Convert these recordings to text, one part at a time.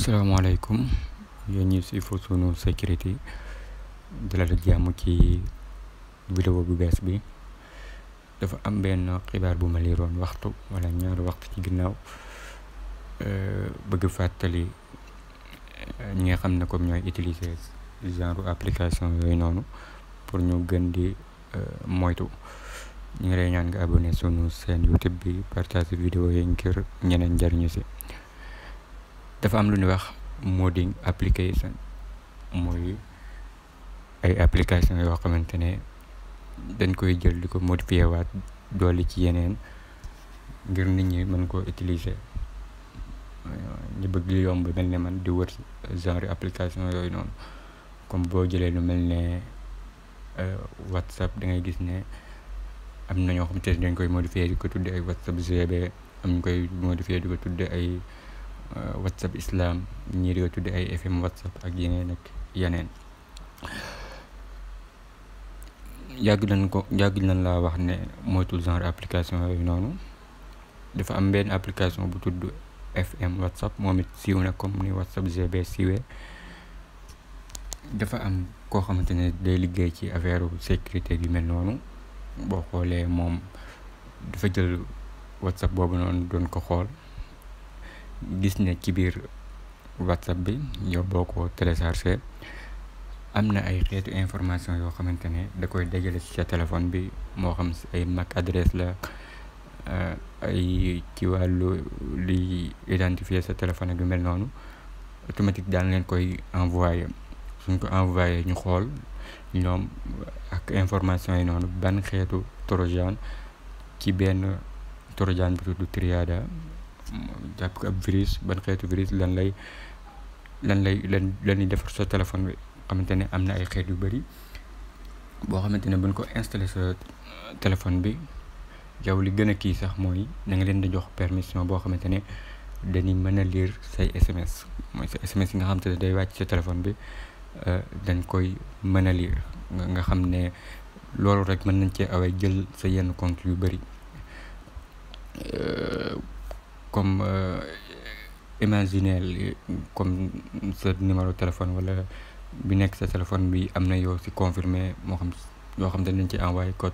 asalaamaaleykum yéen ñi si Sunu Sécurité dalal jàmm ci vidéo bu bees bi. dafa am benn xibaar bu ma liiroon waxtu wala ñaari waxtu ci ginnaaw bëgg fàttali ñi nga xam ne comme ñooy utiliser genre application yooyu noonu pour ñu gën di moytu. ñu ngi lay ñaan nga abonné sunu chaîne YouTube bi partage vidéo yi ngir ñeneen njariñu si. dafa am lu ñuy wax modding application, mooy ay application yoo xamante ne dañ koy jël di ko modifier waat dolli ci yeneen ngir nit ñi mën koo utiliser. ñu bëgg lu yomb mel ne man di wër genre application yooyu noonu, comme boo jëlee lu mel ne WhatsApp da ngay gis ne am na ñoo xamante ne dañ koy modifier di ko tudde ay WhatsApp GB, am ñu koy modifier di ko tudde ay WhatsApp Islam, ñii di ko tudde ay FM WhatsApp ak yeneen ak yeneen. yàgg nañ laa wax ne moytul genre application yooyu noonu. dafa am benn application bu tudd FM WhatsApp, moom it siiw na comme ni WhatsApp GB siiwee. dafa am koo xamante ne day liggéey ci affaire sécurité bi mel noonu. boo xoolee moom dafa jël WhatsApp boobu noonu doon ko xool, gis ne ci biir WhatsApp bi yow boo ko téléchargé am na ay xeetu information yoo xamante ne da koy dajale ci sa téléphone bi, moo xam si ay MAC adresse la, ay ci wàllu li identifier sa téléphone ak yu mel noonu. automatique daan leen koy envoyé. suñ ko envoyé ñu xool ñoom ak information yi noonu ban xeetu trojan ci benn trojan bi tudd Triada, jàpp ko ab virus, ban xeetu virus lan ñuy defar sa téléphone bi. xamante ne am na ay xeet yu bëri, boo xamante ne buñ ko installé sa téléphone bi, yow li gën a kii sax mooy na nga leen di jox permission boo xamante ne dañuy mën a lire say SMS. mooy sa SMS yi nga xamante ne day wàcc sa téléphone bi dañ koy mën a lire, nga xam ne loolu rek mën nañ cee awee jël sa yenn compte yu bëri. comme imaginez comme sa numéro téléphone wala bi nekk sa téléphone bi am na yoo si confirmé, moo xam yoo xam ne dañ ci envoyé code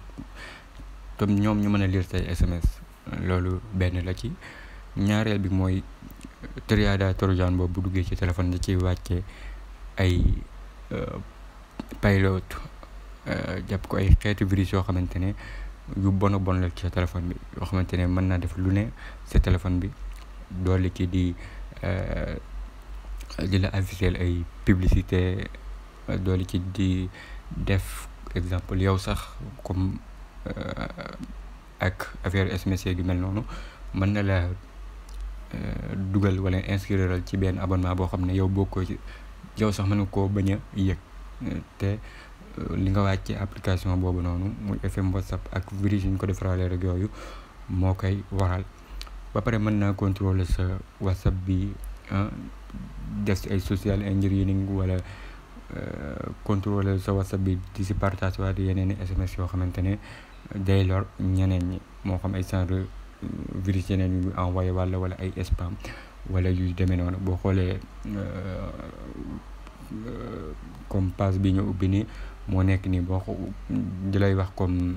comme ñoom ñu mën a lire say SMS. loolu benn la ci. ñaareel bi mooy Triada trojan boobu bu duggee ci téléphone da ciy wàcce ay payload, jàpp ko ay xeetu virus yoo xamante ne yu bon la ci sa téléphone bi, yoo xamante ne mën naa def lu ne sa téléphone bi, doole ci di la afficher ay publicité, doole ci di def exemple yow sax comme ak affaire SMS yu mel noonu, mën na la dugal wala inscrire ci benn abonnement boo xam ne yow bokkoo ci, yow sax mën nga koo bañ a yëg. te li nga wàcce application boobu noonu muy FM WhatsApp ak virus yi ñu ko defaraale rek yooyu moo koy waral. ba pare mën naa contrôler sa WhatsApp bi, def ay social engineering wala contrôler sa WhatsApp bi di si partage waat yeneen i SMS yoo xamante ne day lor ñeneen ñi, moo xam ay genre virus yeneen yu envoyé wala ay spam wala yu demee noonu. boo xoolee comme page bi ñu ubbi nii moo nekk nii, boo di lay wax comme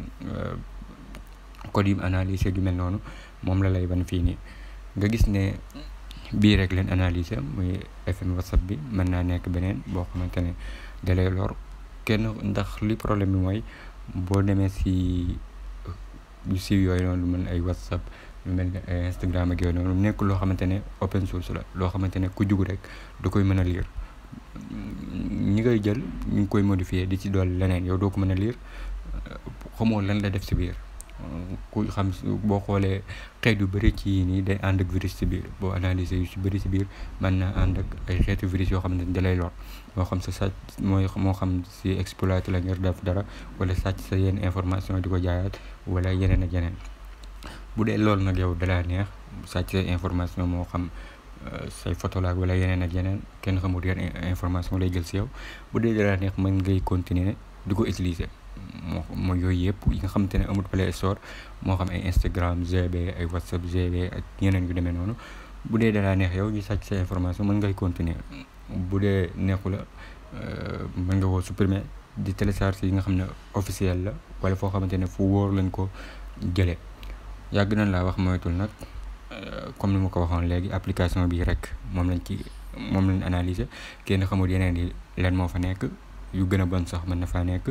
code yu analyse yu mel noonu, moom la lay ban fii nii. nga gis ne bii rek leen analyser muy FM WhatsApp bi, mën naa nekk beneen boo xamante ne da lay lor kenn. ndax li problème bi mooy boo demee si yu siiw yooyu noonu lu mel ay WhatsApp, lu mel ne ay Instagram ak yooyu noonu, nekkul loo xamante ne open source la, loo xamante ne ku jug rek da koy mën a lire. ñi ngay jël ñu ngi koy modifier di ci dool leneen, yow doo ko mën a lire, xamoo lan la def si biir. ku xam boo xoolee xeet yu bëri ci yii nii day ànd ak virus si biir, boo analyser yu si bëri si biir mën na ànd ak ay xeetu virus yoo xamante ne da lay lor, moo xam sa sàcc moo xam si exploité la ngir def dara, wala sàcc sa yenn information di ko jaayaat wala yeneen ak yeneen. bu dee loolu nag yow dalaa neex sàcc say information, moo xam say photo la wala yeneen ak yeneen, kenn xamul yan information lay jël si yow. bu dee dalaa neex mën ngay continuer di ko utiliser. mooy yooyu yëpp yi nga xamante ne amul Play Store, moo xam ay Instagram GB, ay WhatsApp GB ak yeneen yu demee noonu, bu dee dalaa neex yow ñu sàcc sa information mën ngay continuer bu dee neexu la mën nga koo supprimer di télécharger yi nga xam ne officiel la wala foo xamante ne fu wóor lañ ko jëlee. yàgg nañ laa wax moytul nag comme ni ma ko waxoon léegi application bi rek moom lañ analyser kenn xamul yeneen yi leen moo fa nekk yu gën a bon sax mën na faa nekk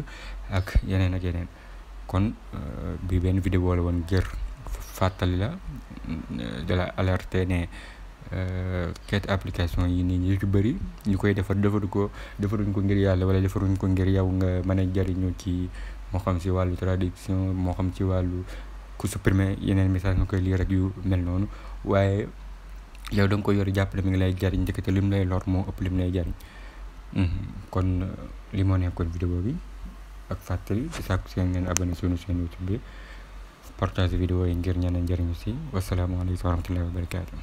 ak yeneen ak yeneen. kon bi benn vidéo la woon ngir fàttali la de la alerter ne xeeti application yi nii ñu ci bëri ñu koy defaruñ ko ngir yàlla wala defaruñ ko ngir yow nga mën a jariñu ci moo xam ci wàllu traduction moo xam ci wàllu ku supprimer yeneen message nga koy lire rek yu mel noonu waaye yow da nga koy yor jàppale mi ngi lay jariñ njëkkate lim lay lor moo ëpp lim lay jariñ. kon li moo nekkoon vidéo bi ak fàttali di sàkku si ngeen abonné suñu chaîne YouTube bi partage vidéo yi ngir ñeneen njëriñu si wasalaamaaleykum wa rahmatullahi wa barakaatu.